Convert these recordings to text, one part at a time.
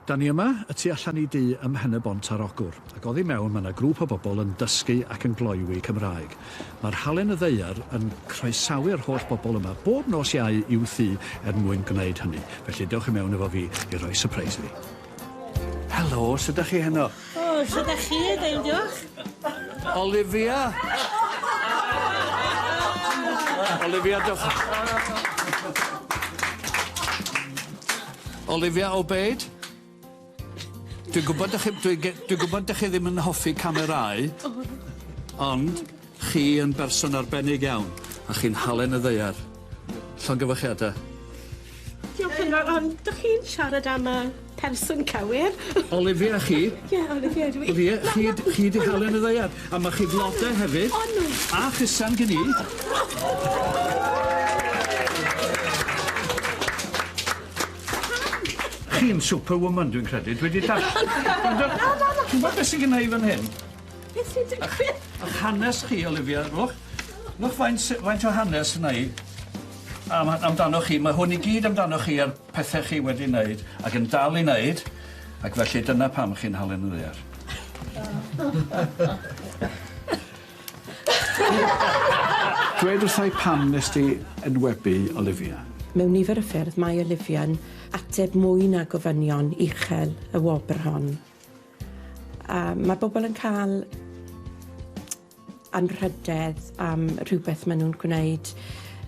Da ni yma, y tu allan i dŷ ym Mhen-y-bont ar Ogwr, ac oddi mewn mae 'na grŵp o bobl yn dysgu ac yn gloywi Cymraeg. Mae'r Halen y Ddaear yn croesawu'r holl bobl yma bob nos Iau i'w thŷ er mwyn gwneud hynny. Felly dewch i mewn efo fi i roi sypreis iddi. Helo, sut 'dach chi heno? O, sut 'dach chi? Da iawn, diolch. Olivia! Olivia, dewch. Olivia Obeid. Dwi'n gwybod dych chi dwi ge- dwi'n gwybod dych chi ddim yn hoffi camerâu. Ond chi yn berson arbennig iawn a chi'n halen y ddaear. Llongyfarchiada. Diolch yn fawr ond 'dych chi'n siarad am y person cywir. Olivia chi? Ie Olivia ydw i. Olivia chi d- chi 'di halen y ddaear. A ma' chi flode hefyd. O no. A chusan gen i. Chi'n superwoman dwi'n credu. Dwi 'di dar- Na na na. Ti'n gwbod beth sy gynna i fan hyn? Beth sy'n digwydd? A'ch hanes chi Olivia, rwch. Rwch faint sy- faint o hanes yna i am amdanoch chi. Mae hwn i gyd amdanoch chi a'r pethe chi wedi wneud ac yn dal i wneud ac felly dyna pam chi'n halen y ddaear. Dwed wrtha i pam nes di enwebu Olivia? Mewn nifer o ffyrdd mae Olivia'n ateb mwy na gofynion uchel y wobr hon. A ma' bobol yn ca'l anrhydedd am rhywbeth ma' nw'n gwneud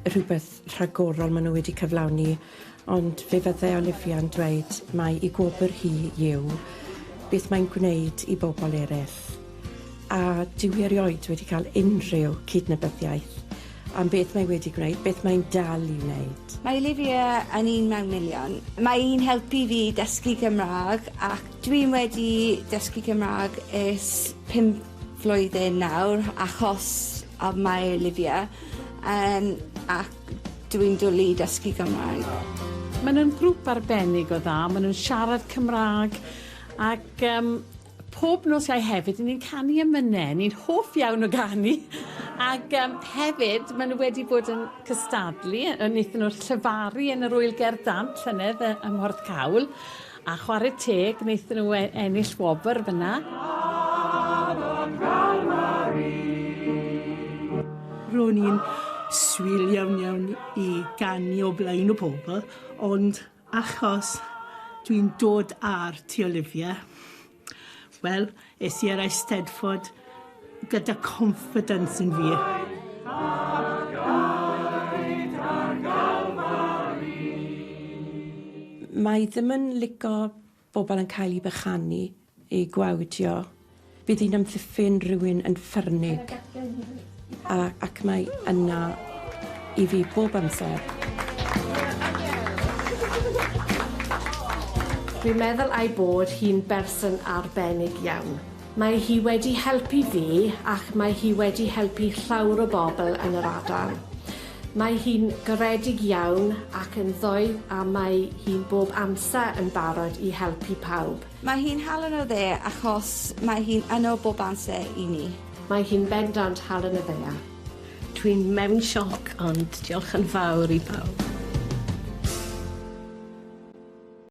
rhywbeth rhagorol ma' nw wedi cyflawni ond fe fydde Olivia'n dweud mai 'i gwobr hi yw beth mae'n gwneud i bobol eryll. A dyw hi erioed wedi cael unrhyw cydnabyddiaeth am beth mae wedi gwneud, beth mae'n dal i wneud. Mae Olivia yn un mewn miliwn. Mae hi'n helpu fi dysgu Cymraeg ac dwi'n wedi dysgu Cymraeg ers pump flwyddyn nawr achos o mae Olivia yym ac dwi'n dwli dysgu Cymraeg. Maen nhw'n grŵp arbennig o dda, maen nhw'n siarad Cymraeg ac yym Pob nos Iau hefyd 'yn ni'n canu emyne, ni'n hoff iawn o ganu ac yym hefyd ma' nw wedi bod yn cystadlu yy naethon nw llefaru yn yr Ŵyl Gerdd Dant llynedd yy ym Mhorthcawl a chware teg naethon nw e- ennill wobr fyn 'na. Ro'n i'n swil iawn iawn i ganu o blaen y pobl ond Achos dwi'n dod ar Tŷ Olivia, wel, es i i'r Eisteddfod gyda confidence yn fi. Mae ddim yn lico bobl yn cael eu bychanu, eu gwawdio. Bydd hi'n amddiffyn rhywun yn ffyrnig a ac mae yna i fi bob amser. Dwi'n meddwl ei bod hi'n berson arbennig iawn. Mae hi wedi helpu fi ac mae hi wedi helpu llawer o bobl yn yr ardal. Mae hi'n garedig iawn ac yn ddoeth a mae hi'n bob amser yn barod i helpu pawb. Mae hi'n halen o dde achos mae hi'n yno bob amser i ni. Mae hi'n bendant halen y ddaear. Dwi'n mewn sioc ond diolch yn fawr i bawb.